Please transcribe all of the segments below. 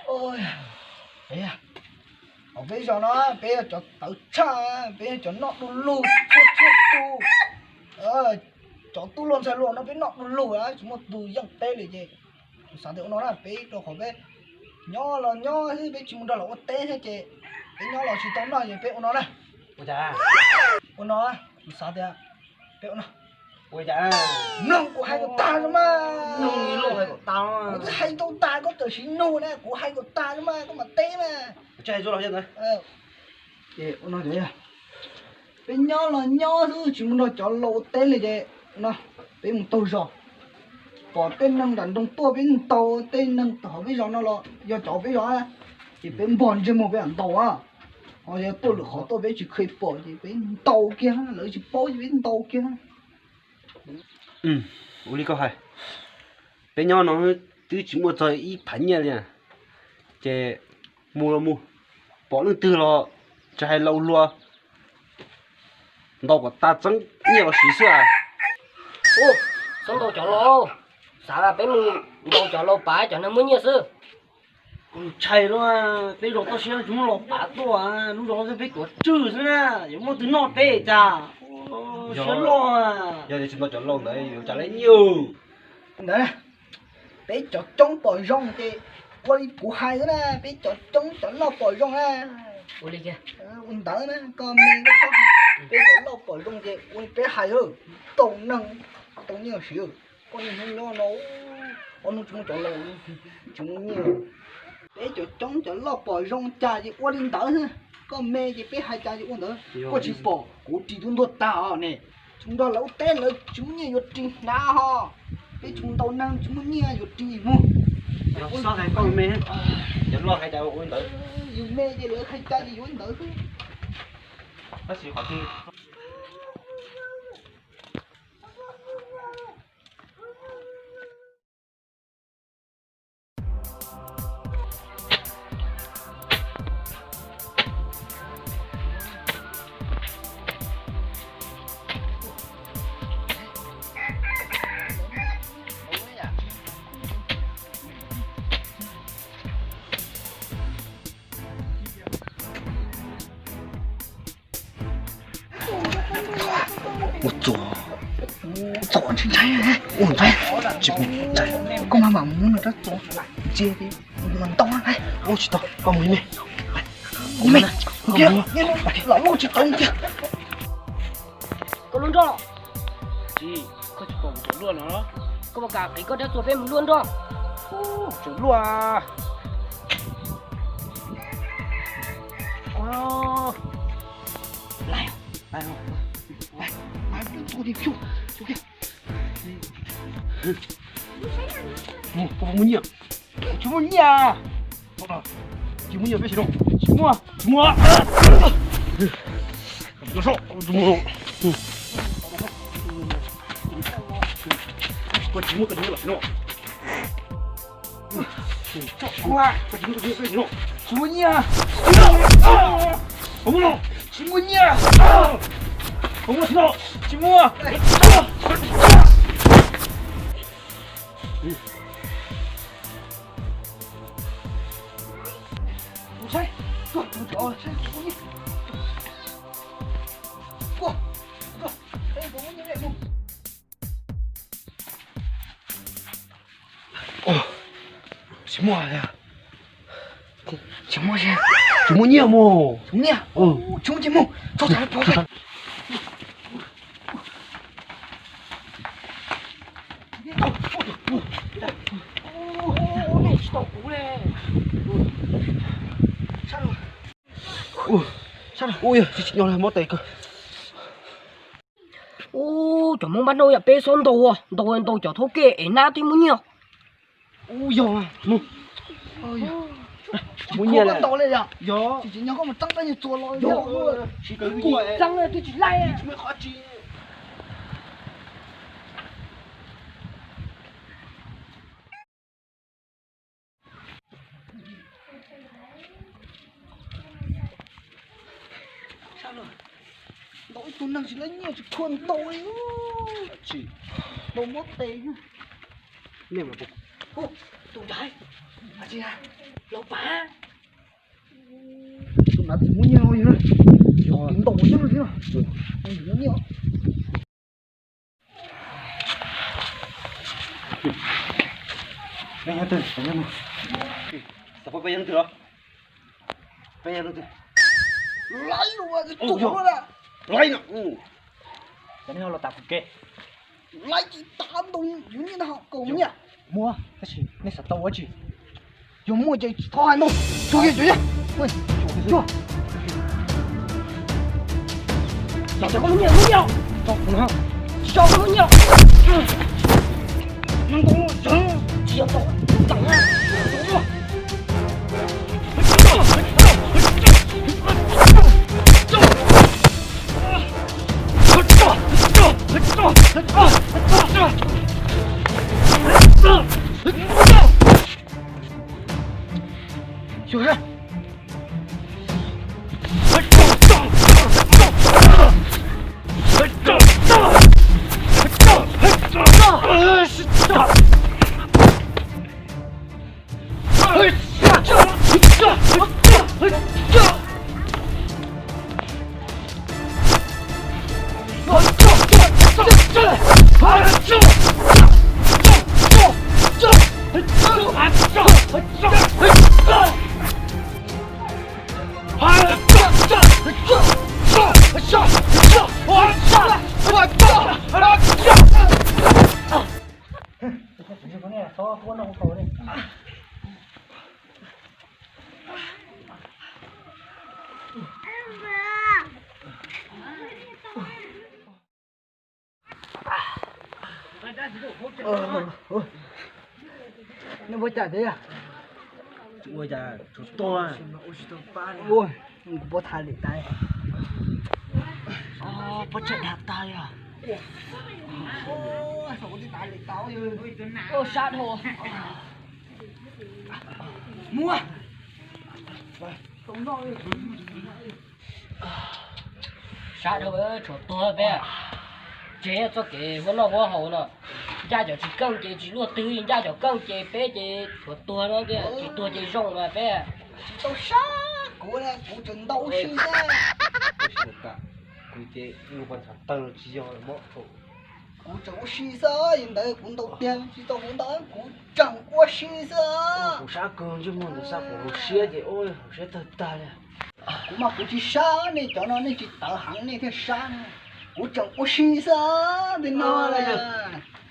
Hauv peb zos no peb yog cov tawv tshaj, peb yog cov noj du lug txhua txhua tus. Cov tub luag ntxhais luag no peb noj du lug, tsis muaj tus yeej peb li ces kuv xav tias ua no na, peb rau qhov peb nyob los nyob xwb, peb tsis mus nrog lawv ua teb thiab ces peb nyob los tsis tau noj ces peb ua no na. Ua no, kuv xav tias peb ua no. Mloog kuv hais kom tag no mas. Kuv twb hais tau tas koj txawm siv nug na, kuv hais kom tag no mas koj mam teb mas. Peb nyob los nyob xwb tsis mus nrog cov laus ua teb li ces no, peb mus taug zos. Pom tej neeg nram nroog tuaj peb ntaus, tej neeg hauv peb zos no los yog cov peb zos, ces peb npog ntsej muag peb mam ntaus. Ho yog tuaj lwm qhov tuaj peb tsis kheev pom ces peb ntaus kiag, lawv tsis paub ces peb ntaus kiag. Ua li koj hais, peb nyob no twb tsis muaj txog ib phav nyiaj li, ces mus los mus, pom leej twg los tsis hais laus hluas, ntaus kom tas txeeb nyiaj los siv xwb. Ub, txhob ntaus cov laus, xav peb mus ntaus cov laus pav cov neeg muaj nyiaj xwb. Ntshai lawm, peb zos toj siab tsis muaj laus pav tuaj, lub zos xwb peb tuav tswj xwb na, yuav muaj twg noj peb cas. Siab loj. Yog tias tsis ntaus cov laus ntawd yuav cas lawv nyiaj ntawd. Peb cov coob pom zoo ces ua li kuv hais xwb na, peb cov coob cov loj pom zoo na. Ua li ua ntawd na, koj me koj txhob, peb cov loj pom zoo ces ua li peb hais, tau neeg tau nyiaj siv. Koj niag hnub nyob no, ob hnub tsis muaj cov laus, tsis muaj nyiaj. Peb cov coob cov loj pom zoo cas ces ua li ntawd xwb, koj me ces peb hais cas ces ua ntawd. Koj tsis pom kuv ris tub ntuag tag os ne, tsis nrog lawv ua teb lawv tsis muaj nyiaj yuav ris hnav ho. Peb tsis mus ntaus neeg tsis muaj nyiaj yuav ris mus. Yog koj me, cov loj hais cas ua li ntawd. Yus me ces lawv hais cas ces yuav li ntawd xwb. Tab sis qhov twg Ua txuas, txuas ntshai ntshai, ua ntshai, tsis mus ntshai, koj mas mam mus no rab txuas, ntsia mas ntau na. Ua tsis tau, koj mus me, mus me, mus kiag, los loj tsis tau kiag. Koj lub nroj. Tsis, koj tsis pom kuv cov luaj no. Koj puas kam qiv koj rab txuas peb mus luaj nroj? Cov luaj. Lais, lais, lais, lais, peb txuas tim peb, txuas kiag. Mus, koj puas muaj nyiaj? Tsis muaj nyiaj. Tsis muaj nyiaj peb siv rau. Tsis muaj, tsis muaj. Koj tsis muaj, koj tsis muaj los siv no. Tsis muaj nyiaj. Tsis muaj nyiaj. Tsis muaj. Saib, tuaj, tuaj, saib, tuaj, tuaj, saib, tuaj, tuaj. Tsis muaj, tsis muaj, tsis muaj nyiaj mus. Tsis muaj nyiaj. Tsis muaj nyiaj mus. Txhob, txhob, txhob. Ua, tsis tau kuv li. Ua, tsis tsim nyog li, mob tes kawg. Ub, cov Hmoob npab noj yam peb xob ntaus, ntaus ntaus cov thaub ke es nab twb muaj nyiaj. Ub, yog mus. Muaj nyiaj li. Yog. Tsis tsim nyog koj mus txeeb tab nyuag txuas los yog. Txeeb twb tsis laij. Ntaus ib tug neeg tsis laib nyiaj tsis khuam ntaus li. Tsis, ntaus mob tes. Tus ntawd, laus pav, tus ntawd tsis muaj nyiaj no, yog tus ntaus nyob no, nyiaj. Peb nyob twg? Peb nyob twg? Peb nyob twg? Laib, laib no. Cov nej ho los tas kuv kev. Laib tsis tas ntau, yus nyiaj no kaus nyiaj. Muaj, tab sis nej xav tau ua tsi? Yog muaj ces tsis txhob hais ntau. Tsuag kiag, tsuag kiag. Tsuag. Tso koj lub nyiaj, lub nyiaj. Tso kuv no. Tso koj lub nyiaj. Neeg ntau, tsis yog tau, tau na. Nej ua cas thiab? Ua cas tsov tuag? Ua, kuv pov tham lwm tais. Pov tseg dag tag li. Ua sab dhau. Muab. Sab dhau, tsov tuag peb. Tsev txoj kev huab noj huab haus no, ncaj cov tsis keej ces tsis luaj twg, ncaj cov keej ces peb ces tshuav tuag no tiag, tsis tuag ces zoo mas peb. Tsis tau sab, kuv, kuv tseem ntaus ua si xwb. Kuv ces ua pov tham tawg tsis yog mob thaum. Kuv tseem ua si xwb, yog ntawd kuv ntaus tiag tsis tau kuv ntaus, kuv tseem ua si xwb. Kuv sab kawg ntsej muag ntawd sab kuv hauv siab ces hauv siab tawg tag li. Kuv mas kuv tsis sab, nej cov no nej tsis tawv heev nej thiaj sab ne. Kuv tseem ua si xwb, tej no.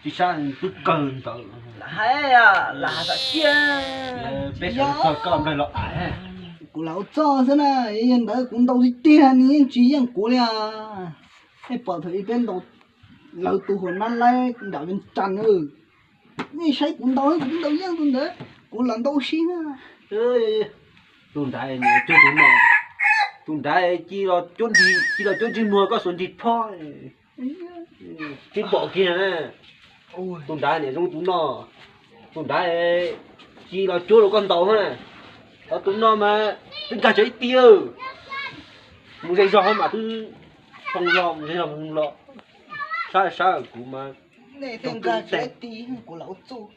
Tsis sab twb kawg ntawd. Lam hais, lam hais tiag. Peb sawv txog koj nplaig los ais. Kuv lam ua txog xwb na, yog ntawd kuv ntaus tiag tiag nws yeej tsis yeej kuv li os. Nej pom thaum ub peb ntaus lawv tus hua nab laib nram Vias Cas na. Nej saib kuv ntaus, kuv ntaus yeej tus ntawd, kuv lam ntaus ua si na. Tus nrad cuag tus no, tus nrad ci los cuab nrig, ci los cuab nrig muag koj xuas nrig phob. Twb pom kiag na. Tus nrad niam zoo tus no, tus nrad ci los cuab rau koj ntaus na. Ho tus no mas twb nkag tsawv ib ti, mus zej zog mas twb poob los mus zej zog mus los. Sab sab kuv mas. Nej thiaj nkag tsawv ib ti, kuv lam ua txuj.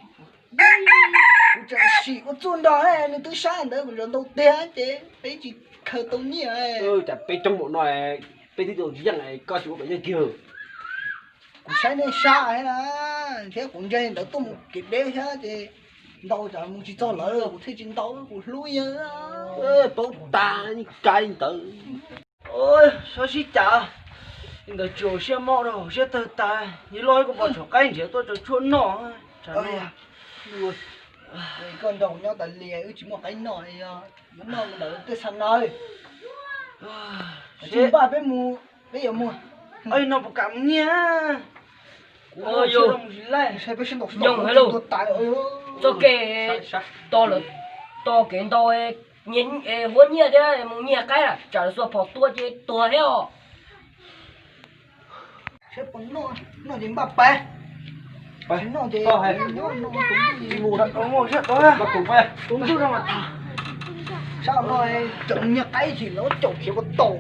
Kuv tseem sim ua txuj nrog nws twb sab ntawd, kuv zaum ntaus tiag ces peb tsis khaws tau nyiaj. Cas peb coob npaum no, peb twb tau tsis yeej, koj tsis ua kom yeej kiag. Kuv saib nej sab na, thiab kuv ntsia ntawd tuaj mus kev deb thiab ces ntaus tsam mus tsis txog lawv kuv thiaj tsis ntaus, kuv hlub yawg. Paub tas kab ntawd. Xyov sib cas, ntawd tsis hauv siab mob rau hauv siab tawg tas, yog loj kuv pom tshov qaib nrhiav tuaj tso tshuaj noj. Koj nrog kuv nyob tas li wb tsis muaj qaib noj, yuav noj ntawm tej xa na. Tsis npaj peb mus, peb yuav mus. No puas kam mus nyiag? Kuv mus tsis laij, peb sib ntaus sib ntaus tua tas. Txoj kev to lawm, to kev ntau, huab nyiaj thiab mus nyiag qaib, tsam lawv xuas phom tua ces tuag thiab os. Saib puas noj, noj ces npaj pais. Tsis noj ces mus tus ntuj no tag. Sab no tseem nyiag qaib ces lawv caum khiav puas tau.